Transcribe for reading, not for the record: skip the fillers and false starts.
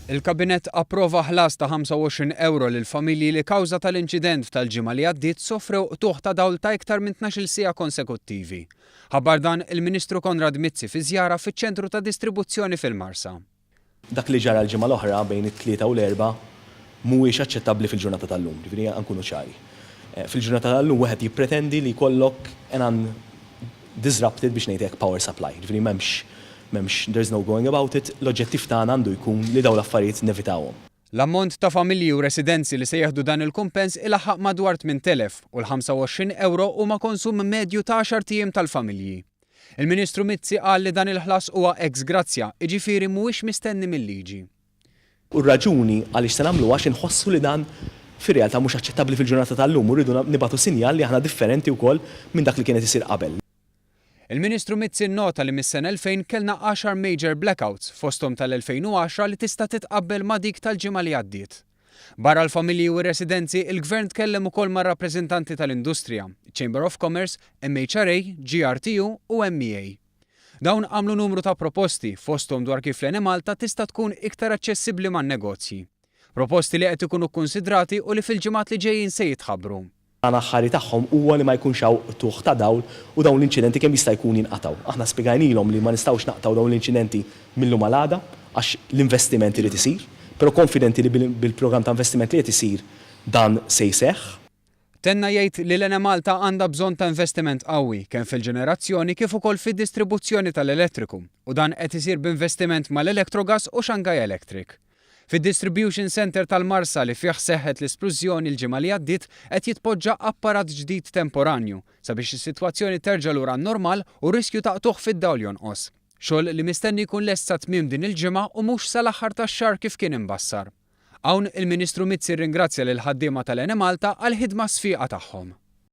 Il-Kabinett approva ħlas ta' 25 ewro lill-familji li kawża tal-inċident tal-ġimgħa li għaddiet sofrew qtugħ ta' dawl ta' iktar minn 12-il siegħa konsekuttivi. Ħabbar dan il-Ministru Konrad Mizzi fi żjara fiċ-ċentru ta' distribuzzjoni fil-Marsa. Dak li ġara l-ġimgħa l-oħra bejn it-Tlieta u l-Erbgħa mhuwiex aċċettabbli fil-ġurnata tal-lum, jiġifieri ejja nkunu ċari. Fil-ġurnata tal-lum wieħed jippretendi li jkollok an undisrupted, biex ngħid hekk, power supply. Jiġifieri m'hemmx, m'hemmx, there's no going about it, l-oġġettiv tagħna għandu jkun li dawn l-affarijiet nevitawhom. L-ammont ta' familji u residenzi li se jieħdu dan il-kumpens ilaħħaq madwar 8,000 u l-25 ewro huma konsum medju ta' għaxart ijiem tal-familji. Il-Ministru Mizzi qal li dan il-ħlas huwa ex gratia, jiġifieri mhuwiex mistenni mil-liġi. U r-raġuni għaliex se nagħmluha għax inħossu li dan fir-realtà mhux aċċettabbli fil-ġurnata tal-lum u rridu nibagħtu sinjal li aħna differenti wkoll minn dak li kien qed isir qabel. Il-Ministru Mizzi nnota li mis-sena 2000 kellna għaxar major blackouts, fosthom tal-2010 li tista' titqabbel ma' dik tal-ġimgħa li għaddiet. Barra l-familji u r-residenzi, il-Gvern tkellem ukoll mar-rappreżentanti tal-industrija, Chamber of Commerce, MHRA, GRTU u MEA. Dawn għamlu numru ta' proposti, fosthom dwar kif l-Enemalta tista' tkun iktar aċċessibbli man-negozji. Proposti li qed ikunu kkunsidrati u li fil-ġimgħat li ġejjin se jitħabbru. L-għan aħħari tagħhom huwa li ma jkunx hawn qtugħ ta' dawl u dawn l-inċidenti kemm jista' jkun jinqatgħu. Aħna spjegajnilhom li ma nistgħux naqtgħu dawn l-inċidenti mil-lum għal għada għax l-investiment irid isir, però konfidenti li bil-programm ta' investiment li qed isir dan se jseħħ. Tenna jgħid li l-Enemalta għandha bżonn ta' investiment qawwi kemm fil-ġenerazzjoni kif ukoll fid-distribuzzjoni tal-elettriku u dan qed isir b'investiment mal-Electrogas u Shanghai Electric. Fid-Distribution Centre tal-Marsa li fih seħħet l-isplużjoni l-ġimgħa li għaddiet qed jitpoġġa apparat ġdid temporanju sabiex is-sitwazzjoni terġa' lura għan-normal u r-riskju ta' qtugħ fid-dawl jonqos. Xogħol li mistenni jkun lest sa tmiem din il-ġimgħa u mhux sal-aħħar tax-xahar kif kien imbassar. Hawn il-Ministru Mizzi rringrazzja lill-ħaddiema tal-Enemalta għall-ħidma sfiqa tagħhom.